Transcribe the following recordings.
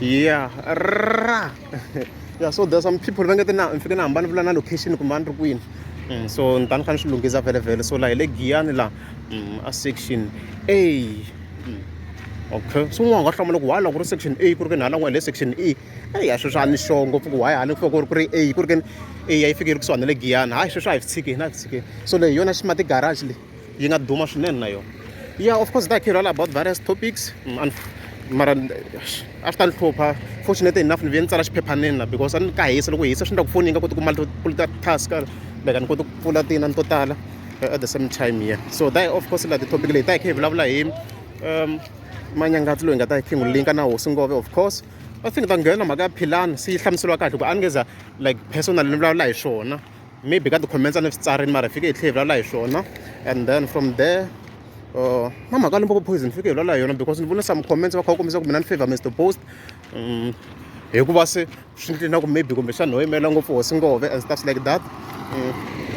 Yeah, ra. Yeah, so there's some people va nge ti na ni fike na hambana vula na location kumbe a ni ri kwini. So ni ta ni kha ni swi lunghisa vhele vhele. So laha hi le Giyani la a section A. Okay, so un'wana a nga hlamula ku why loko ku ri section A ku ri ke ni hala n'we le section E. Eya sweswo a ni sure ngopfu ku why hala ku fika ku ri A ku ri ke ni A yi fike yi ri kusuhani na le Giyani. Hayi sweswo a hi swi tshikeni a hi swi tshikeni. So leyi hi yona Ximati garage leyi yi nga duma swinene na yona. Yeah, of course, that all about various topics. And mara a swi ta ni hlupha. Fortunately enough, ni vuye ni tsala xiphephanini la because a ni ka hisa, loko hisa swi endla ku foni yi nga koti ku multitask, like a ni koti ku pfula tina to tala at the same time. Yeah, so that of course la ti-topic leyi ta hi kha hi vulavula hi Manyangatsi loyi hi nga ta hi kha hi n'wi linka na Hosi Ngove. Of course, I think ta nghena mhaka ya Philani se yi hlamuseriwa kahle ku a ni nge za like personally ni vulavula hi swona. Maybe ka ti-comments a ni swi tsarini, mara hi fike hi tlhe hi vulavula hi swona. And then from there, na mhaka Limpopo Poison fike hi vulavula hi yona because ni vone some comments va kha va kombisa ku mina ni favor Mr Post, hikuva se swi ndli na ku maybe kumbexana ho yimela ngopfu Hosi Ngove and stuff like that.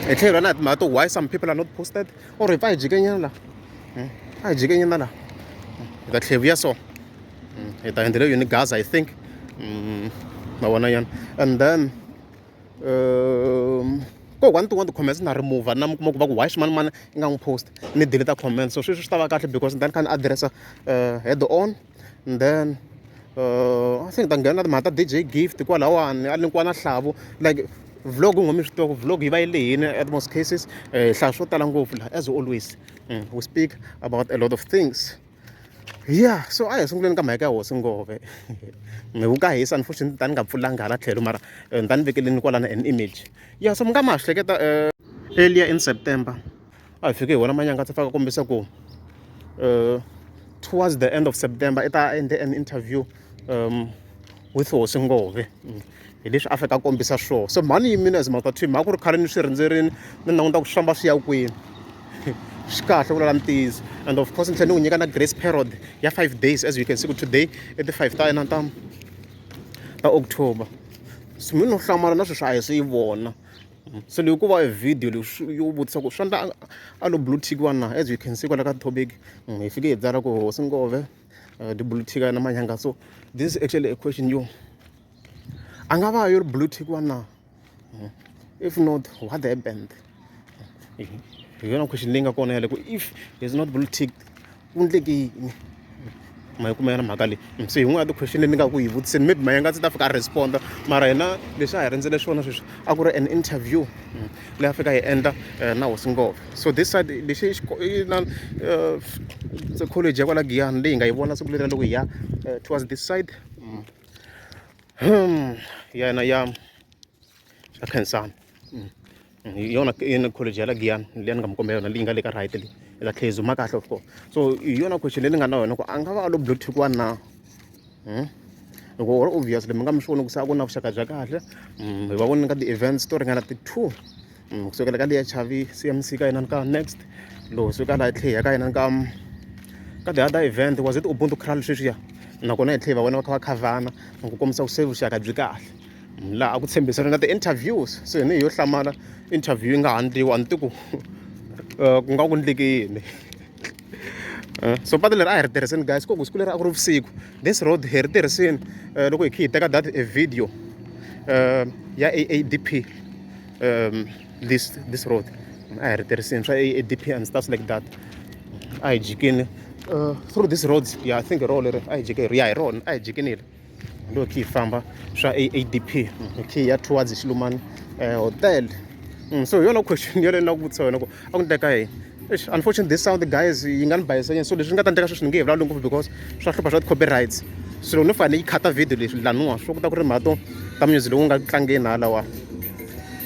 Hi tlhela hi vulavula na hi timhaka to why some people are not posted or hi pfa hi jikenyana la, a hi jikenyana la, hi ta tlhela hi vuya. So hi ta hundzela yini Gaza, I think ma vona yana. And then ko one tin'wana ti-comments na remove na mi kuma ku va ku why ximanimani i nga n'wi post, ni delete comment. So sweswi swi ta va kahle because ni ta ni kha ni address head on. And then I think ta nghena na timhaka ta DJ Gift kwalawani a linkiwa na Hlavu, like vlog n'we mi swi tiva ku vlog yi va yi lehini. At most cases hi hlaya swo tala ngopfu la. As always, we speak about a lot of things. Yeah, so a hi sunguleni ka mhaka ya Hosi Ngove. Mi ku ka hisa, unfortunately ta ni nga pfulanga hala tlhelo, mara ni ta ni vekeleni kwalana an image. Yeah, so mi nga ma ha hleketa, earlier in September a hi fike hi vona Manyangatsi faka kombisa ku towards the end of September i ta endle an interview with Hosi Ngove. Hi leswi a fika a kombisa swona. So mhani yimile as mhaka team a ku ri khale ni swi rindzerini, ni languta ku swi famba swi ya kwini. Swi kahle ku vulavula ntiyiso. And of course ni tlhela ni n'wi nyika na grace period ya 5 days. As you can see ku today i ti-5 ta yena ta October. So mi no hlamala na sweswi a hi swi yi vona. So leyi ku va video leyi yo vutisa ku swi endla a lo blue tick na. As you can see kwala ka topic, hi fike hi tsala ku Hosi Ngove di blue tick na Manyanga. So this is actually a question yo a nga va yo ri blue tick na. If not, what happened? Hi yona question leyi nga kona yale ku if is not blue tick, ku endleke yini? Ma yi kuma yona mhaka leyi. Se yin'wana ya ti-question leyi ni nga ku yi vutiseni, maybe Mayangatsi ta fika a responda, mara hina leswi a hi rindzele swona sweswi a ku ri an interview leyi a fika yi endla na Hosi Ngove. So this side lexi i na college ya kwala Giyani leyi hi nga yi vona siku leriya loko hi ya towards this side yena ya ya Khensani. Hi yona yona college ya la Giyani leyi ni nga mi komba yona, leyi nga le ka right leyi hi ta tlhela hi zoom kahle, of course. So hi yona question leyi ni nga na yona ku a nga va a lo blue tick-iwa na. Loko or obviously mi nga mi swi voni ku se a ku na vuxaka bya kahle. Hi va voni ka ti-events to ringana ti-two, kusukela ka leya Chavi CMC ka yena ka next loko suka laha hi tlhe hi ya ka yena ka the other event, was it Ubuntu Kraal sweswiya? Nakona hi tlhe hi va vona va kha va khavana ku kombisa ku se vuxaka byi kahle. Laha a ku tshembisana na ti-interviews, se ni hi yo hlamala interview yi nga ha ndliwa, a ni tivi ku ku nga ku ndleke yini. So patu leri a hi ri tirhiseni guys, ku siku leri a ku ri vusiku, this road hi ri tirhisini loko hi kha hi teka that a video ya AADP. This road a hi ri tirhisini swa AADP and stuff like that. A hi jikini through this roads. Yeah, I think hi rona leri a hi jike ya hi rona a hi jikinile loko hi famba swa AADP, hi kha hi ya towards Xilumani hotel. So hi yona question yeleyo ni lava ku vutisa yona ku a ku ndleka yini. Eish, unfortunately this sound guys yi nga ni bayisanyana, so leswi nga ta ndleka sweswi ni nge he vulavuli ngopfu because swa hlupha swa ti-copyrights. So loko no fane yi khata video leswi laniwa swo kota ku ri mhaka to ta music lowu nga tlangeni halawa,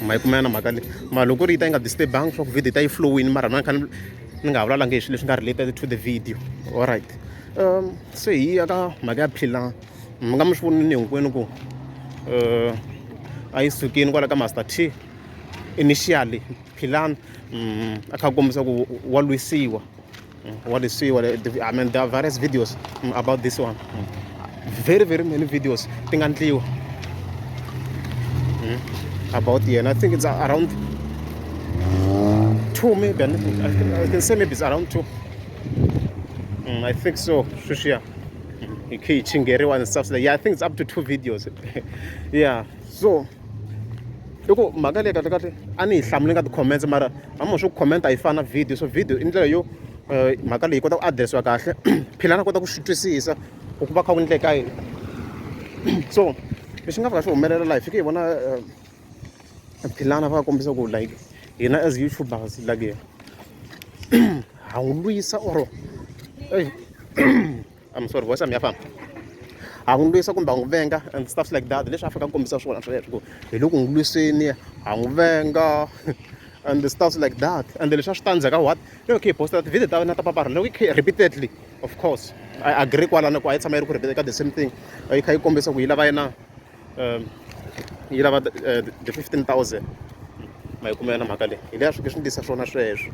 ma yi kumela na mhaka leyi. Mara loko ku ri yi ta yi nga disturbangi swa ku video yi ta yi flowini, mara mina ni kha ni nga ha vulavulanga hi swilo leswi nga related to the video. Alright, se hi ya ka mhaka ya Philani. Mi nga mi swi vonini hinkwenu ku a yi sukini kwala ka Master T. Initially Philani a kha a kombisa ku wa lwisiwa, wa lwisiwa. I mean, there are various videos about this one, very very many videos ti nga ndliwa about yena. I think it's around two maybe. I can say maybe it's around two. I think so sweswiya. Hi khe hi chingheriwa and stuff like, yeah, I think it's up to two videos. Yeah, so i ku mhaka leyi kahle kahle a ni yi hlamuli ka ti-comments, mara hambi swo comment a yi fana na video. So video i ndlela yo mhaka leyi kota ku address-iwa kahle, Philani a kota ku swi twisisa ku ku va kha ku endleka yini. So lexi nga fika xi humelela laha, hi fike hi vona Philani a va kombisa ku like hina as YouTubers, like ha n'wi lwisa or, I'm sorry, voice ya mi ya famba, ha n'wi lwisa kumbe ha n'wi venga and stuff like that. Leswi a fika a kombisa swona sweswo ku hi le ku n'wi lwiseni, ha n'wi venga and stuff like that. And leswi a swi ta ndzhaku ka what? Loko khe hi posta ti-video ta wena ta paparhu, loko yi repeatedly, of course I agree kwalano ku a yi tshama yi ri ku repeat ka the same thing, yi kha yi kombisa ku yi lava yena, yi lava the 15,000. Ma yi kuma yona mhaka leyi, hi leya swi swi ndlisa swona sweswo.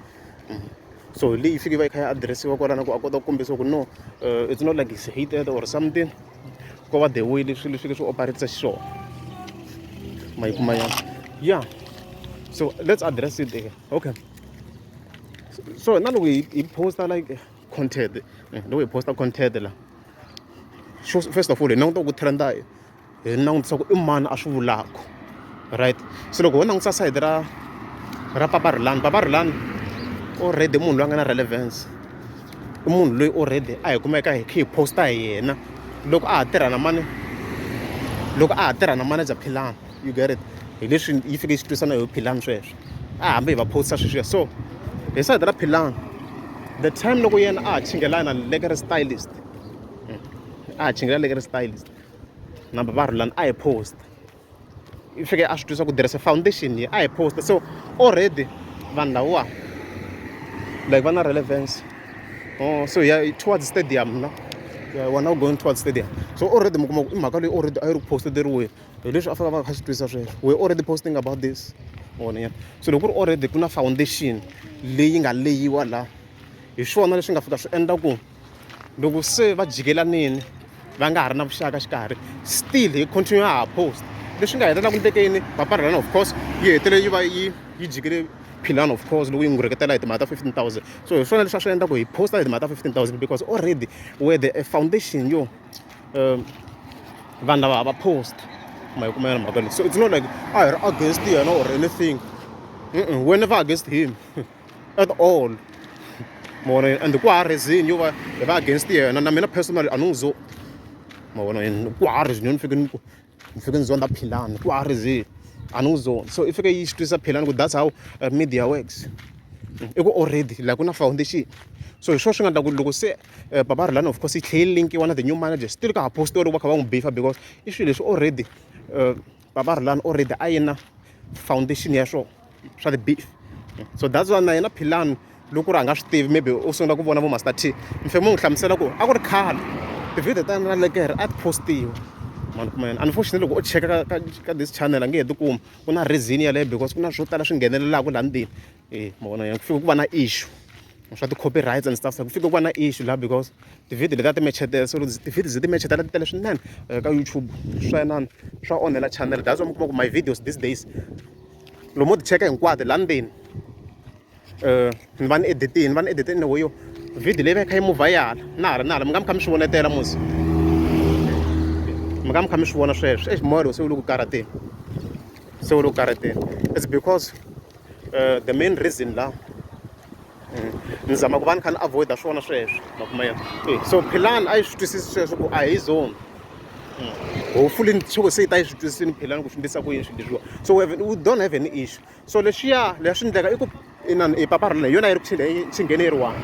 So leyi yi fike yi va yi kha yi address-iwa kwalano ku a kota ku kombisa ku no, it's not like he's hated or something, ko va the way leswi leswi swi operate xiswona. Ma yi kuma yona? Yeah, so let's address it there. Okay, so na loko hi posta like content, loko hi posta content la, first of all hi languta ku trenda, hi langutisa ku i mani a swi vulaka, right? So loko ho langutisa sayiti ra Papa Rhulani, Papa Rhulani already munhu loyi a nga na relevance, i munhu loyi already a hi kumeka hi kha hi posta hi yena loko a ha tirha na mani, loko a ha tirha na manager Philani, you get it? Hi leswi yi fike yi swi twisana hi Philani sweswo, a hambi hi va postisa sweswiya. So hi sayiti ra Philani, the time loko yena a ha chingelana Lekere Stylist, a ha chingela Lekere Stylist na Papa Rhulani, a hi post, i fike a swi twisa ku tirhisa foundation yi a hi post. So already vanhu lavawa like va na relevance. Oh, so yeah, towards stadium na, yeah, we're now going towards stadium. So already mi kuma ku i mhaka leyi already a yi ri ku posteriweni, hi leswi a fika va kha swi twisa sweswo, we already posting about this vona nyana. So loko ku ri already ku na foundation leyi nga leyiwa laha, hi swona leswi nga fika swi endla ku loko se va jikelanini va nga ha ri na vuxaka xikarhi, still hi continue ha post. Leswi nga hetelela ku ndlekeni, Papa Rhulani of course yi hetelele yi va yi jikele Philani, of course loko yi n'wi rheketela hi timhaka ta 15,000. So hi swona leswi a swi endla ku hi posta hi timhaka ta 15,000, because already where the foundation yo vanhu lava va post. Ma yi kuma yona mhaka leyi? So it's not like a hi ri against yena or anything. Mm -mm, we're never against him at all, ma vona? And ku hava reason yo va hi va against yena. Na mina personally a ni n'wi zo, ma vona? Ku hava reason yo ni fike ni ku ni fike ni zonda Philani, ku hava reason, a ni n'wi zoni. So i fike yi swi twisisa Philani ku that's how media works, i ku already like ku na foundation. So hi swona swi nga endla ku loko se Papa Rhulani of course yi tlhela yi linkiwa na the new manager, still ka ha postiwa loko va kha va n'wi beefa, because i swilo leswi already Papa Rhulani already a yi na foundation ya swona swa ti-beef. So that's why na yena Philani loko ku ri a nga swi tivi, maybe u sungula ku vona vo Master T, mi fike mu n'wi hlamusela ku a ku ri khale ti-video ta yena na Lekere a ti postiwa. Mani kuma yena, unfortunately loko u cheka ka this channel a nge he ti kumi. Ku na reason yaleyo, because ku na swo tala swi nghenelelaka laha ndzeni. E ma vona, ku fike ku va na issue swa ti-copyrights and stuff, ku fike ku va na issue laha because ti-video leti a ti mechetela. So ti-video ti mechetela ti tele swinene ka YouTube, swa inani swa onhela channel. That's why mi kuma ku my videos these days, lomu ti cheka hinkwato laha ndzeni, ni va ni editini, va ni editini wo yo video leyi va yi kha yi muvha yala na hala na hala, mi nga mi kha mi swi vonetela musi, mi nga mi kha mi swi vona sweswo. Exi, moya lowu se wu le ku karhateni, se wu le ku karhateni. It's because the main reason la ni zama ku va ni kha ni avoid swona sweswo, ma kuma yena. So Philani a yi swi twisisi sweswo ku a hi zone. Hopefully soko se yi ta yi swi twisisini Philani ku swi ndlisa ku yini swilo leswiwa. So we don't have any issue. So leswiya leswi swi endleka i ku inani i Papa Rhulani hi yona yi ri ku chingeni yi ri one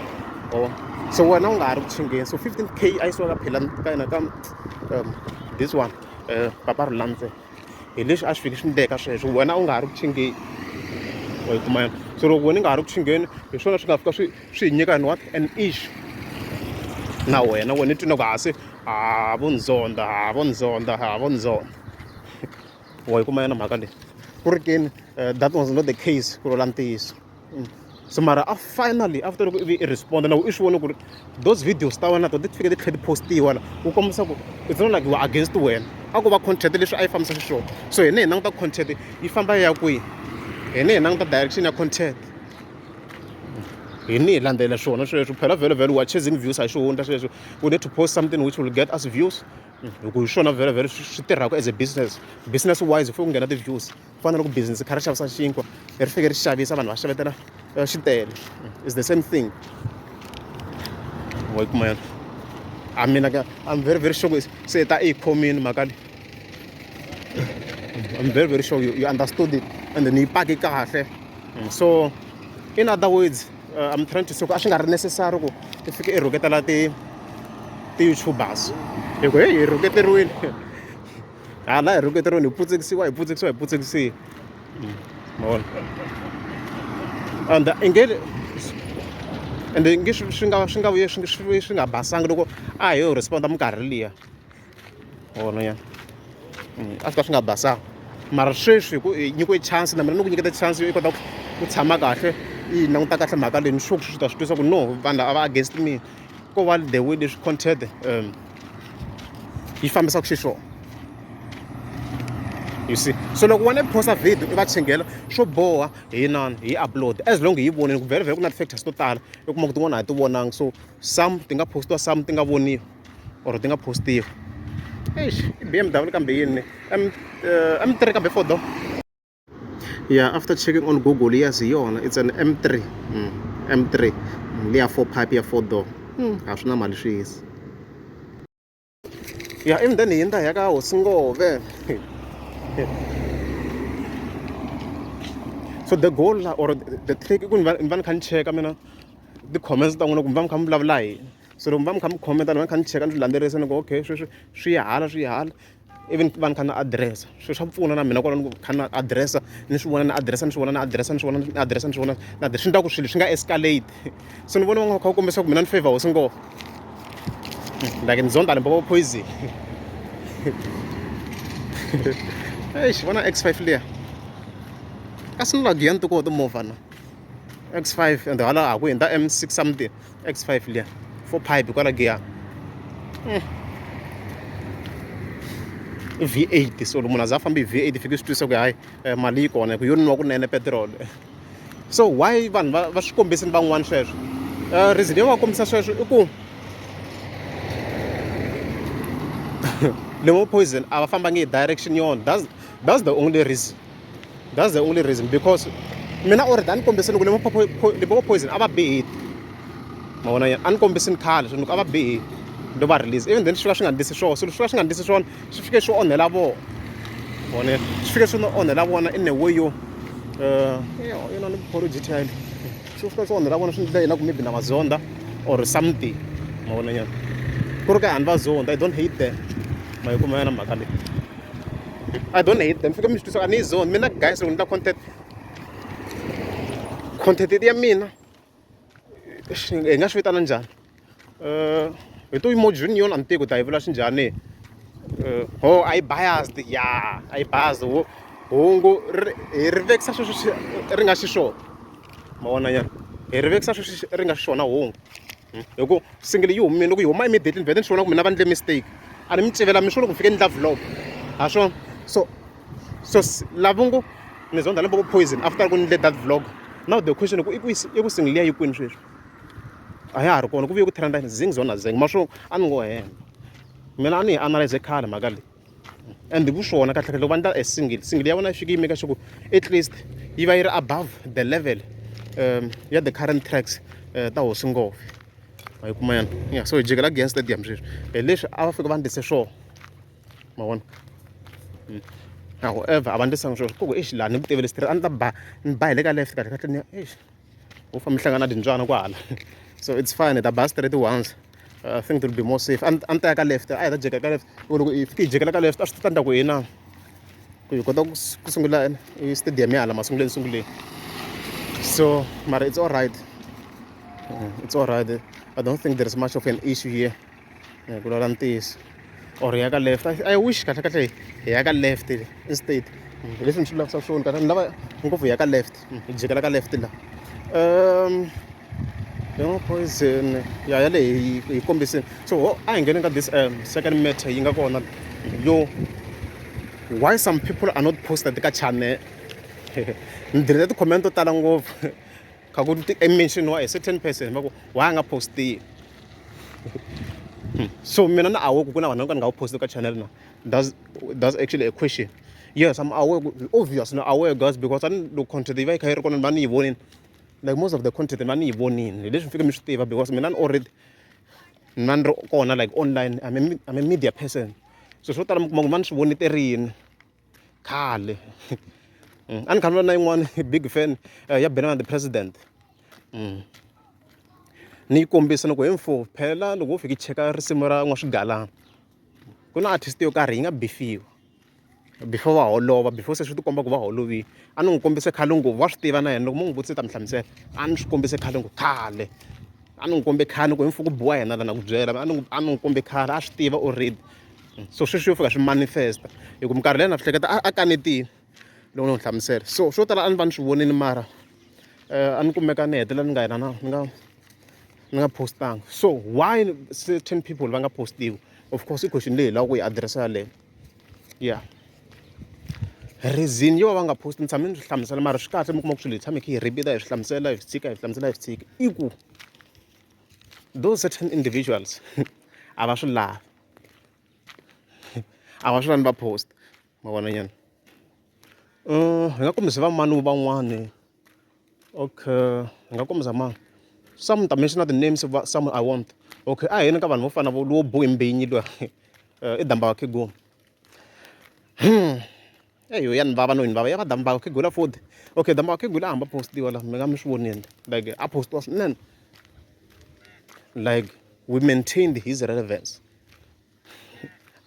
oh. So wena u nga ha ri ku chingeni. So 15K a yisiwa ka Philani, ka yena, ka this one, Papa Rhulani ntsena. Hi leswi a swi fiki swi endleka sweswo, wena u nga ha ri ku chingeni, wa yi kuma yona? So loko wena u nga ha ri ku chingeni, hi swona swi nga fika swi hi nyika what an issue na wena. Wena i twi na ku ha se ha vo ni zonda, ha vo ni zonda, ha vo ni zonda, wa yi kuma yona mhaka leyi? Ku ri keni that was not the case, ku vula ntiyiso. So mara a finally after loko ivi i respond na i swi vone ku ri those videos ta wena to ti fike ti tlhela ti postiwa la, ku kombisa ku it's not like we are against wena, a ku va content leswi a yi fambisa xiswona. So hina hi languta content yi famba yi ya kwihi, hina hi languta direction ya content. Hi ni hi landzelela swona sweswo phela vhele vhele we are chasing views a hi xihundla sweswo. We need to post something which will get us views hi ku hi swona vhele vhele swi tirhaka as a business. Business wise ku fanele ku nghena ti-views. Ku fana na loko business ri kha ri xavisa xinkwa ri fike ri xavisa vanhu va xavetela xi tele. It's the same thing. Wa yi kuma yona? A mina ka I'm very very sure se ta i yi khomile mhaka leyi. I'm very very sure you understood it and ni yi pake kahle. So in other words I'm trying to say ku a swi nga ri necessary ku i fike i rhuketela ti ti-youtubers hi ku heyi hi rhuketeriwile hala hi rhuketeriwile hi putsekisiwa hi putsekisiwa hi putsekisiwa ma vona and i nge ende nge swi nga swi nga vuye swi swi nga basanga loko a hi yo respond minkarhi liya. Wona ya a swi ka swi nga basanga mara sweswi hi ku hi nyikiwe chance na mina ni ku nyiketa chance yo i kota ku tshama kahle i yi languta kahle mhaka leyi ni sure ku swi ta swi twisa ku no vanhu lava a va against mina ko va the way leswi content yi fambisaka xiswona you see. So loko wena i post-a video i va chingela swo boha hi inani hi upload as long hi yi vonile ku vhele vhele ku na ti-factors to tala u kuma ku tin'wana a hi ti vonangi so some ti nga post-iwa some ti nga voniwi. Or ti nga post-iwi. Eish i B_M_W kambe yini M M3 kambe 4 door. Ya after checking on Google yes hi yona it's an M3 M3 liya 4 pipe ya 4 door a swi na mali swi yisi. Ya ivi then hi hundza hi ya ka hosi Ngove so the goal la or the trick i ku ni va ni va ni kha ni cheka mina ti-comments ta n'wina ku mi va mi kha mi vulavula hi yini. So loko mi va mi kha mi comment-a ni va ni kha ni cheka ni swi landzelerisa ni ku okay sweswi swi ya hala swi ya hala ivi ni va ni kha ni adirese swi swa pfuna na mina kwalano ni kha ni adirese ni swi vona ni adirese ni swi vona ni adirese ni swi vona ni adirese ni swi vona ni adirese swi endla ku swilo swi nga escalate so ni vona va nga kha va kombisa ku mina ni favor hosi ngopfu like ni zonda Limpopo poison eish vona X5 liya kasi ni la Giyani ti kona timovha na X5 and hala ha ku hundza M6 something. X5 liya 4 pipe kwala Giyani i V8 so loko munhu a za a famba hi V8 fike swi twisisa ku hayi mali yi kona hi ku yo nwa kunene petiroli so why vanhu va va swi kombisi ni van'wani sweswo reason yo va kombisa sweswo i ku Limpopo poison a va fambangi hi direction yona that's the only reason. That's the only reason because mina already a ni kombisini ku Limpopo Poison a va bi hit ma vona a ni kombisini khale swi a va bi hit ndo va release even then swi fika swi nga ndlisi swona so swi fika swi nga ndlisi swona swi fike swi onhela vona vona swi fike swi onhela vona in a way yo yona ni Polo G_T_I swi fika swi onhela vona swi ndlela yena ku maybe na va zonda or something ma vona nyana ku ri ka a ni va zonda I don't hate them ma yi kuma yona mhaka leyi. I don't hate them fika mi swi twisa a ni yi zoni mina guys loko ni endla content content ya mina hi nga swi vitana njhani hi to yi yona a ni tivi ku ta yi vula xinjhani ho a yi biased ya a yi biased hungu ri hi ri vekisa sweswi swi ri nga xiswona ma vona nyana hi ri vekisa sweswi ri nga xiswona hungu. Hi ku single yi humile loko yi huma immediately ni vhete ni swi vona ku mina va ndle mistake a ni mi civela mi swo loko ni fike ni ndla vlog ha swona so so lava ngo ni zonda Limpopo poison after ku ni ndle that vlog now the question ku i ku i ku single liya yi kwini sweswi a ya ha ri kona ku vuye ku trend zing zona zing ma swo a ni ngo hemba mina a ni yi analyze khale mhaka leyi. And hi vuswona kahlekahle loko va endla a single single ya vona yi fike yi make sure ku at least yi va yi ri above the level ya the current tracks ta hosi ngove ma yi kuma yana ya so hi jikela Giyani stadium sweswi hi leswi a va fika va ndlise swona ma vona however a va ndlisanga swona ku ku exi laha ni ku tivele straight a ni ta ba ni ba hi le ka left kahle kahle ni ya exi. Wo famba mi hlangana na timbyana kwahala so it's fine hi ta ba straight once I think it will be more safe a ni ta ya ka left a hi ta jika ka left loko hi fike hi jikela ka left a swi ta endla ku hina ku hi kota ku sungula i stadium ya hala masunguleni sunguleni so mara it's all right it's all right I don't think there is much of an issue here. Ku vulavula ntiyiso or hi ya ka left I wish kahle kahle hi ya ka left instead hi leswi ni swi lavisaka swona kahle ni lava ngopfu hi ya ka left hi jikela ka left la no poison ya yaleyo hi kombisini so a hi ngheni ka this second matter yi nga kona yo why some people are not posted ka channel ni delete ti-comment to tala ngopfu. Kha ku mention-iwa a certain person va ku why a nga postiwi. So mina na aware ku ku na vanhu vo ka ni nga va post ka channel na that's actually a question. Yes, I'm aware obvious na aware guys because a ni loko content yi va yi kha yi ri kona ni va ni yi vonile like most of the content ni va ni yi vonile hi leswi ni fike mi swi tiva because mina ni already ni va ni ri kona like online I'm a media person so swo tala mi kuma ku va ni swi voneterini khale. A ni kha ni vona na yin'wani big fan ya Benny the President ni yi kombisa ni ku he mfo phela loko wo fika i cheka risimu ra N'wa-Swigalana ku na artist yo karhi yi nga bifiwa before va holova before se swi tikomba ku va holovile a ni n'wi kombise khale ngopfu wa swi tiva na yena loko mo n'wi vutisa i ta mi hlamusela a ni swi kombise khale ngopfu khale a ni n'wi kombe khale ni ku he mfo ku biwa yena la na ku byela a ni n'wi kombe khale a swi tiva already so sweswi yo fika swi manifest-a hi ku minkarhi liya na swi hleketa a kanetile loko ni n'wi hlamusela so swo tala a ni va ni swi vonile mara a ni kumeka ni hetelela ni nga yena na ni nga ni nga postanga so why certain people va nga postiwi of course i question leyi hi lavaka ku yi adirese yaleyo ya reason yo va va nga post ni tshame ni swi hlamusela mara swi kahle mi kuma ku swilo hi tshame hi kha hi repeat hi swi hlamusela hi swi tshika hi swi hlamusela hi swi tshika i ku those certain individuals a va swi lavi a va swi lavi va post ma vona nyana hi nga kombisa va mani van'wani okay hi nga kombisa mani some ni ta mention the names of some I want okay a hi yeni ka vanhu vo fana vo lowo bohi mbinyi luya i damba wa khegula eyo ya ni vava no ni vava ya va damba wa khegula futhi okay damba wa khegula a hamba postiwa la mi nga mi swi vonile like a postiwa swinene like we maintained his relevance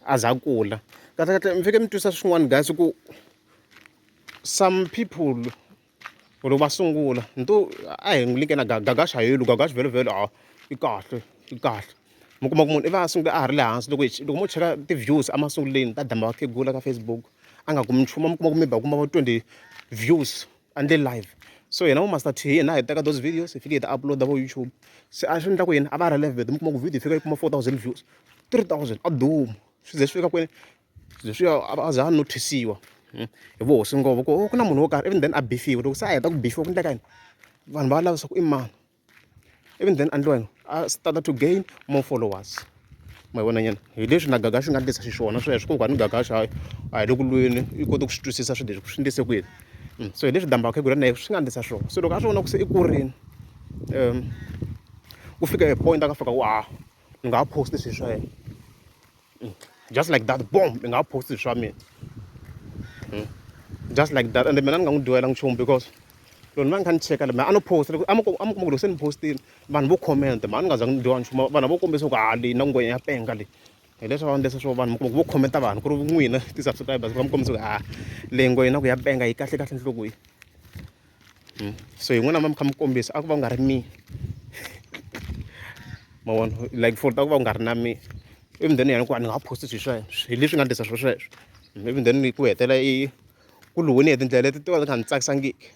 a za a kula kahlekahle mi fike mi twisa swin'wana guys ku some people loko va sungula ni to a hi n'wi linke na Gagash hayelo Gagash vhele vhele a i kahle i kahle mi kuma ku munhu i va a sungule a ha ri le hansi loko hi loko mo cheka ti-views emasungulweni ta damba vakhegula ka Facebook a nga kumi nchumu mi kuma ku maybe a kuma vo 20 views a ndle live so hina vo Master T hina hi teka those videos hi fike hi ta upload vo YouTube se a swi endla ku yini a va relevant mi kuma ku video yi fika yi kuma 4000 views 3000 a duma swi ze swi fika kwini swi ze swi ya a za a notice-iwa hi vo hosi ngopfu ku oh, ku na munhu wo karhi even then a bifiwa loko se a heta ku bifiwa ku endleka yini vanhu va lavisa ku i mani even then a ndliwa yini a started to gain more followers ma yi vona nyana hi leswi na Gagash nga endlisa xiswona sweswo ku ni Gagash a hi le ku lweni i kote ku swi twisisa swilo leswi swi endlise ku yini so hi leswi damba vakhegula na yena swi nga endlisa swona so loko a swi vona ku se i kurini ku fika a point a ka fika ku a ni nga ha post swilo swa yena just like that boom ni nga ha post swilo swa mina just like that ende mina ni nga n'wi dyohela nchumu because loko ni va ni kha ni cheka mina a no post loko a mi a mi kuma ku loko se ni postile vanhu vo comment mhani ni nga zangi ni dyoha nchumu vanhu vo kombisa ku ha leyi na ngwenya ya penga leyi hi leswi va endlisa swo vanhu mi kuma ku vo comment vanhu ku ri n'wina ti-subscribers va mi kombisa ku ha leyi ngwenya na ku ya penga yi kahle kahle nhloko yi so hi n'wina va mi kha mi kombisa a ku va ku nga ri mina ma vona like for ta ku va ku nga ri na mina even then yena ku a ni nga post swilo swa yena hi leswi nga endlisa swilo sweswo even then ku hetelela i ku lweni hi tindlela leti ti va ti nga ni tsakisangiki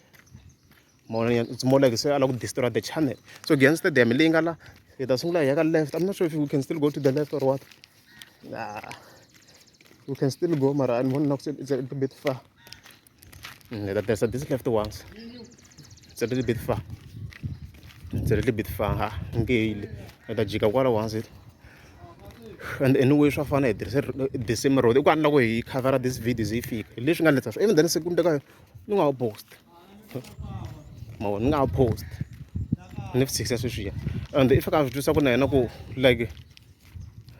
ma vona it's more like se a lava ku destroy the channel so Giyani Stadium leyi nga la hi ta sungula hi ya ka left I'm not sure if we can still go to the left or what nah we can still go mara a ni voni na ku it's a little bit far hi ta tirhisa this left once it's a little bit far it's a little bit far ha nge yi hi ta jika kwala once and anyway swa fana hi tirhise the same road i ku a ni lava ku hi khavhara this video ze yi fika hi leswi nga endlisa swona even then se ku endleka ni nga ha post ma vona ni nga ha post ni swi tshikisa sweswiya and i fika a swi twisa ku na yena ku like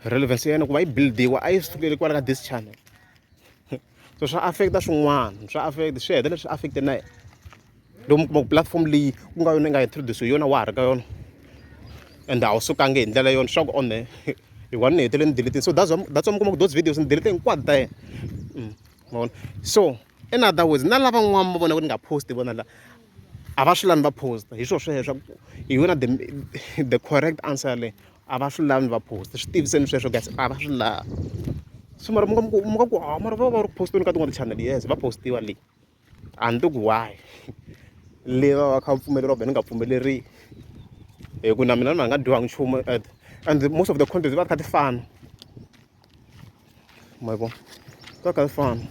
relevance ya yena ku va yi build-iwa a yi sukeli kwala ka this channel so swa affect-a swin'wana swa affect swi hetelela swi affect na yena loko mi kuma ku platform leyi ku nga yona yi nga introduce hi yona wa ha ri ka yona and a wu sukangi hi ndlela yona swa ku onhe hi one ni hetelele ni delete so that's why mi kuma ku those videos ni delete hinkwato ta yena ma vona so in other words na lavan'wana va vona ku ni nga post vona la a va swi lavi va post hi swo sweswo hi yona the correct answer yaleyo a va swi lavi va post swi tiviseni sweswo guys a va swi lavi so mara mi nga mi nga ku ha mara va va ri ku posteni ka tin'wana ti-channel yes va postiwa leyi a ni ti ku why leyi va va kha va pfumeleriwa kumbe ni nga pfumeleriwi hi ku na mina ni nga dyohangi nchumu and most of the content ti va ti kha ti fana ma yi vona ti va kha ti fana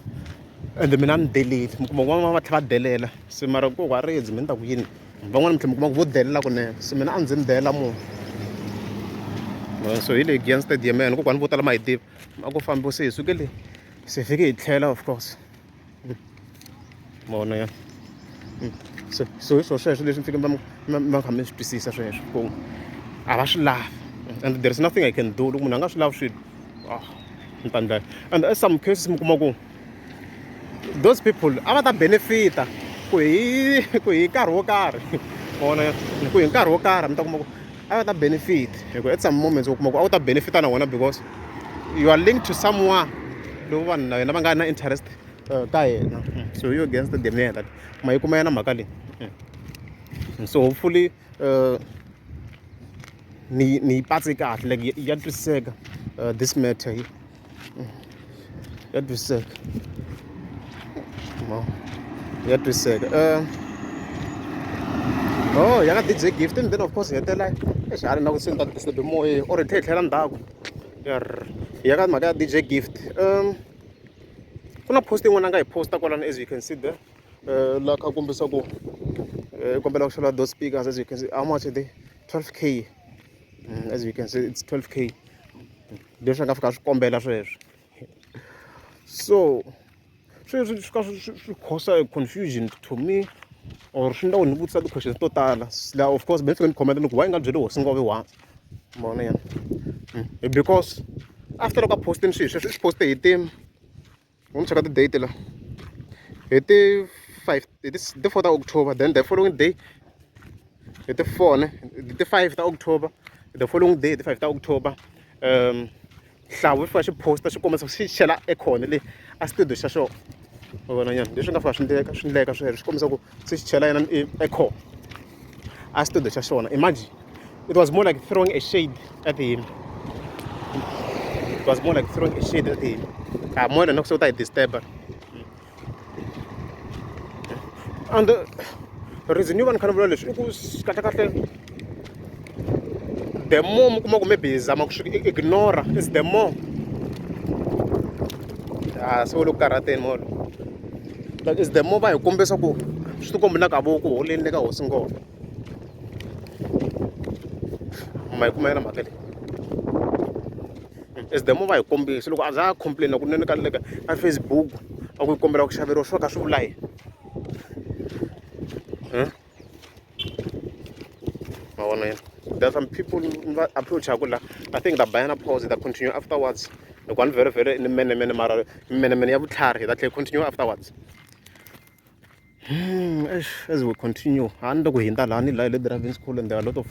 ende mina ni delete mi kuma ku van'wana va tlhela va delela se mara ku wa ridzi mi ni ta ku yini. Van'wani mi tlhela mi kuma ku vo delela kunene se mina a ndzi ni delela munhu. So hi le Giyani Stadium ya hina kokwani vo tala ma yi tiva a ku fambiwa se hi suke le se hi fike hi tlhela of course ma vona ya so so hi swona sweswo leswi mi fike mi kha mi swi twisisa sweswo ku a va swi lavi and there is nothing I can do loko munhu a nga swi lavi swilo ah ni ta ndlela and in some cases mi kuma ku those people a va ta benefita ku hi ku hi nkarhi wo karhi vona ku hi nkarhi wo karhi mi ta kuma ku a va ta benefit hi ku at some moments u kuma ku a wu ta benefita na wena because you are linked to someone lowu vanhu na yena va nga na interest ka yena so you against them yena ma yi kuma yena mhaka leyi so hopefully ni yi patse kahle like ya twisiseka this matter yi ya twisiseka ya twisiseka oh ya ka D_J Gift and then of course hi hetelela eish a ni na ku se ni ta disturb moyeni or hi tlhela hi tlhela ndzhaku ya ka mhaka ya D_J Gift ku na post yin'wana a nga yi post-a kwalano as you can see there laha kha kombisa ku i kombela ku xava those speakers as you can see how much are they 12K as you can see it's 12K leswi a nga fika a swi kombela sweswo so sweswi swi ka swi cause confusion to me or swi endla ku ni vutisa ti-questions to tala la of course me ni fike ni comment ni ku why nga byeli hosi ngove once ma vona yena because after loko a post-ini swilo sweswo i swi post-e hi ti ni cheka ti-date la hi ti 5 hi ti 4 ta October then the following day hi ti 4 ne hi ti 5 ta October the following day hi ti 5 ta October Hlavu xi fika xi post-a xi kombisa xi chela aircon le a studio xa xona ma vona nyana leswi nga fika swi endleka swi endleka sweswo swi kombisa ku se xi chela yena aircon a studio xa xona imagine it was more like throwing a shade at him it was more like throwing a shade at him a moya na ku se u ta hi disturb and the reason yo va ni kha ni vula leswi i ku kahlekahle the more mi kuma ku maybe hi zama ku swi ignore is the more a se wu le ku karhateni molo like is the more va hi kombisa ku swi tikombi na ka vo ku holeni le ka hosi ngoma ma yi kuma yena mhaka leyi is the more va hi kombisa loko a za a complain kunene ka le ka ka Facebook a ku yi kombela ku xaveriwa swi va kha swi vula yini ma vona yena there are some people va approach-aku la I think ta ba yana pause hi ta continue afterwards hikuva ni vhele vhele ni menemene mara menemene ya vutlhari hi ta tlhela continue afterwards. Eish, as we continue a ni loko hindza laha ni la hi le driving school and there are a lot of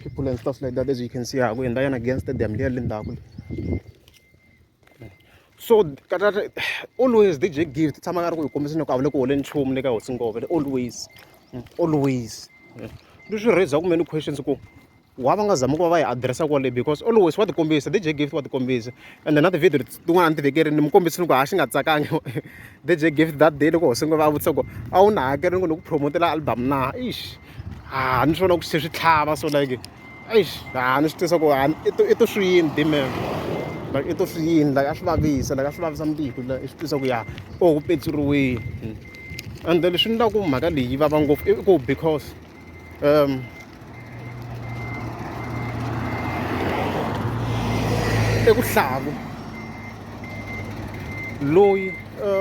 people and stuff like that as you can see ha ku hindza yana against stadium liya le ndzhaku so kahlekahle always D_J Gift tshama a ri ku hi kombiseni ku a va le ku holeni nchumu le ka hosi Ngove always always leswi raise-aku many questions ku wa va nga zami ku va va yi address-a kwale because always wa tikombisa D_J Gift wa tikombisa ende na ti-video leti tin'wana a ni ti vekerile ni mi kombisile ku a xi nga tsakangi D_J Gift that day loko hosi va vutisa ku a wu na hakelo ni ku ni ku promote-la album na eish a ni swi vona ku se swi tlhava so like eish a ni swi tivisa ku i to swi yini dman like i to swi yini like a swi vavisa like a swi vavisa mbilu like i swi tivisa ku ya o ku petsuriwile and then leswi endlaku mhaka leyi yi vava ngopfu i ku because i ku hlavu loyi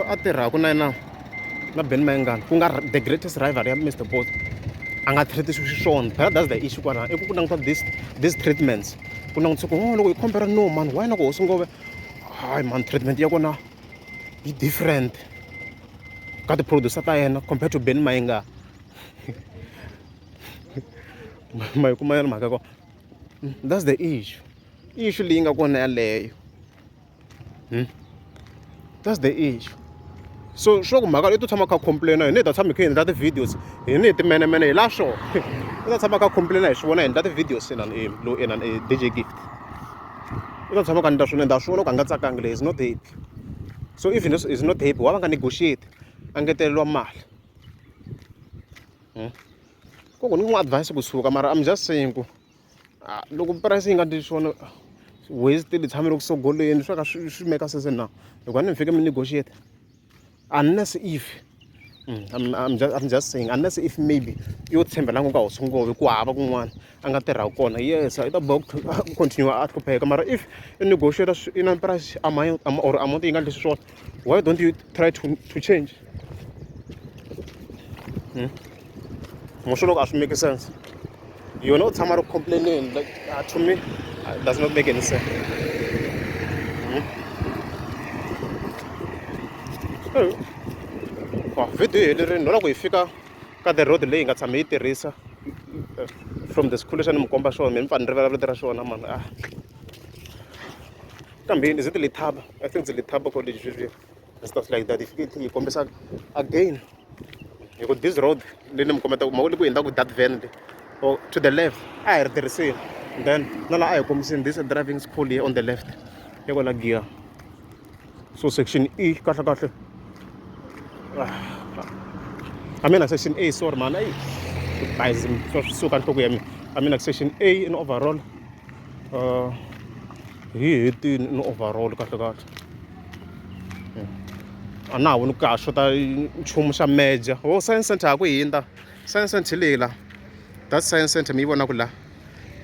a tirhaka na yena na Benny Mayengani ku nga the greatest rival ya Mister Boss a nga treat-isiwi xiswona phela that's the issue kwalano i ku ku languta this these treatments ku langutisa ku oh loko hi compare no man why na ku hosi ngove hayi man treatment ya kona yi different ka ti-producer ta yena compared to Benny Mayengani ma yi kuma yona mhaka ya kona that's the issue issue leyi nga kona yaleyo that's the issue so swo ku mhaka i to tshama kha complain-a hina hi ta tshama hi kha hi endla ti-videos hina hi timenemene hi la swona i ta tshama kha complain-a hi swi vona hi endla ti-videos inani e lowu inani e D_J Gift i ta tshama kha endla swona ende ha swi vona ku a nga tsakangi leyi is not happy so even is not happy wa va nga negotiate a ngeteleriwa mali. Ku ku ni n'wi advise kusuka mara I'm just saying ku loko price yi nga ndli swona waste li tshamele ku sogoleni swa ka swi swi make sense na hikuva ni mi fike mi negotiate unless if I'm just saying unless if maybe yo tshembela ngopfu ka hosi ngove ku hava kun'wana a nga tirhaka kona yes i ta boha ku continue a hlupheka mara if i negotiate inani price amount or amount yi nga endlisi swona why don't you try to change Mo swi loko a swi make sense yona u tshama a ri complain-eni like to me does not make any sense. Video yi helerile no loko hi fika ka the road leyi hi nga tshama hi yi tirhisa from the school lexi a ni mi komba xona me ni pfa ni rivala vito ra xona mani a kambe is it Lethaba I think it's Lethaba college sweswiya and stuff like that hi fike hi kombisa again hi ku this road leyi ni mi kombeta ku le ku hundzaka that van le or to the left a hi ri tirhisile then na laha a hi kombisini this driving school here on the left ya kwala gear so section E kahle kahle I mean section A sorry man ayi swi suka nhloko ya mina I mean section A in overall hi hetini in overall kahle kahle a na ha voni ka ha xota nchumu xa major ho science center ha ku hindza science center hi leyi la that science center mi yi vonaka la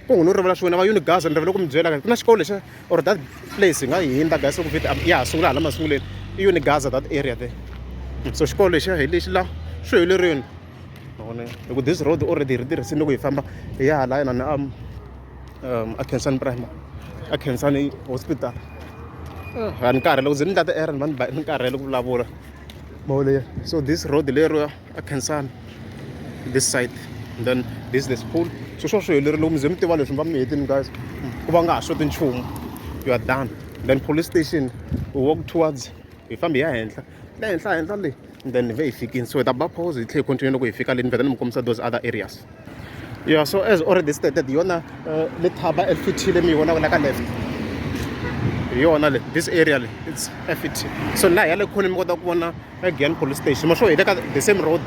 ku n'wi no rivala swin'wana va Unigaza ni rivele ku mi byela ku na xikolo lexa or that place hi nga yi hindza guys ku vheti ya ha sungula hala masunguleni i Unigaza that area there so xikolo lexiya hi lexi la swi helerile ma hi ku this road already hi ri tirhisile loko hi famba hi ya hala inani a a Khensani Primary a Khensani hospital a ni karhele ku ze ni endla ti-error ni va ni ba ni karhele ku vulavula ma leyi so this road leriya a Khensani this side and then this the school so swo swi helerile loko mi ze mi tiva leswi mi va mi hetini guys ku va nga ha xoti nchumu you are done then police station we walk towards hi fambe hi ya henhla le henhla henhla le then hi ve hi fikini so hi ta ba pause hi tlhela hi continue loko hi fika le ni vheta ni mi kombisa those other areas yeah so as already stated hi yona Lethaba F_T leyi mi yi vonaka la ka left hi yona le this area le it's F_T so laha ya le khoneni mi kota ku vona Giyani police station ma swo hi le ka the same road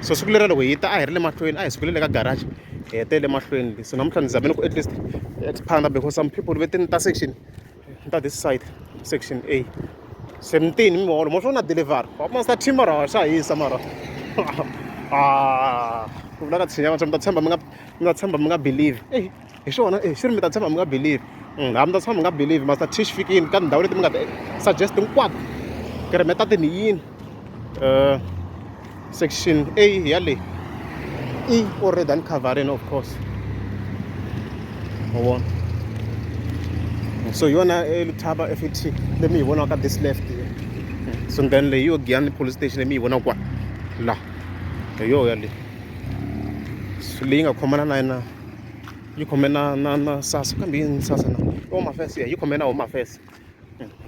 so siku leriya loko hi ta a hi ri le mahlweni a hi sukile le ka garage hi hetele mahlweni so namuntlha ni zamile ku at least expand because some people ve ta section ta this side section A 17 miholo mo swona delivery wa master team mara wa xa hisa mara ah ku vula ka tshinya mi ta tshemba mi nga mi ta tshemba mi nga believe eh hi swona eh xi ri mi ta tshemba mi nga believe ha mi ta tshemba mi nga believe master T xi fikini ka tindhawu leti mi nga ti suggest hinkwato kereme ta tini yini section A ya le E already a ni khavharini of course ma vona so hi yona Lethaba F_T leyi mi yi vonaka this left so then leyi yo Giyani police station leyi mi yi vonaka kwa la hi yoho yaleyo so leyi nga khomana na yena yi khome na na na SASSA kambe yini SASSA na Home Affairs ya yi khome na Home Affairs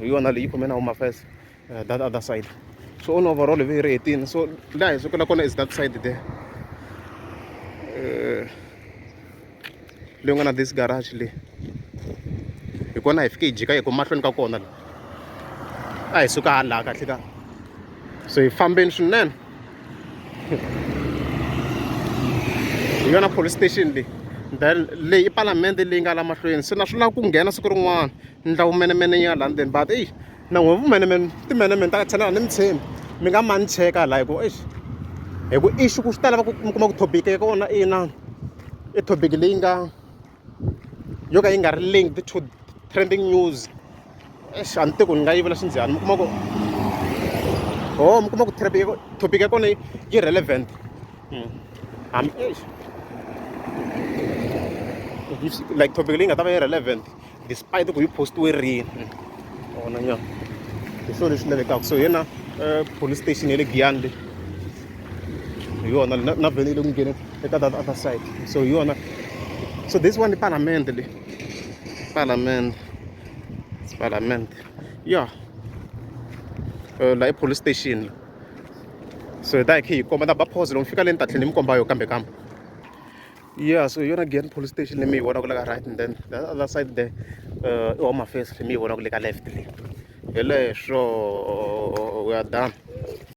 hi yona leyi yi khome na Home Affairs that other side so on overall hi ve hi ri hetini so laha hi sukela kona is that side there leyi nga na this garage leyi hi kona hi fike hi jika hi ku mahlweni ka kona la a hi suka hala kahle ka so hi fambeni swinene hi yona police station leyi then leyi i palamende leyi nga la mahlweni se na swi lava ku nghena siku rin'wana ni ndla vumenemene ya la ndzeni but eyi na n'we vumenemene timenemene ta channel a ni mi tshembi mi nga mani cheka la hi ku eish hi ku issue ku swi ta lava ku mi kuma ku topic ya kona i na i topic leyi nga yo ka yi nga ri linked to trending news eish a ni tivi ku ni nga yi vula xinjhani mi kuma ku oh mi kuma ku topic ya kona yi relevant hambi eish like topic leyi nga ta va yi relevant despite ku yi postiwe rini vona nyana hi swona leswi lavekaka so hi yona police station ya le Giyani le hi yona na na vhele yi le ku ngheneni eka that other side so hi yona so this one i palamende le palamende it's palamende yeah la i police station so hi ta hi khe hi komba na ba pause loko ni fika le ni ta tlhela ni mi komba yo kambe kambe Yeah, so hi yona Giyani police station leyi mi yi vonaka la ka right and then the other side there i Home Affairs leyi mi yi vonaka le ka left le hi leswo we are done.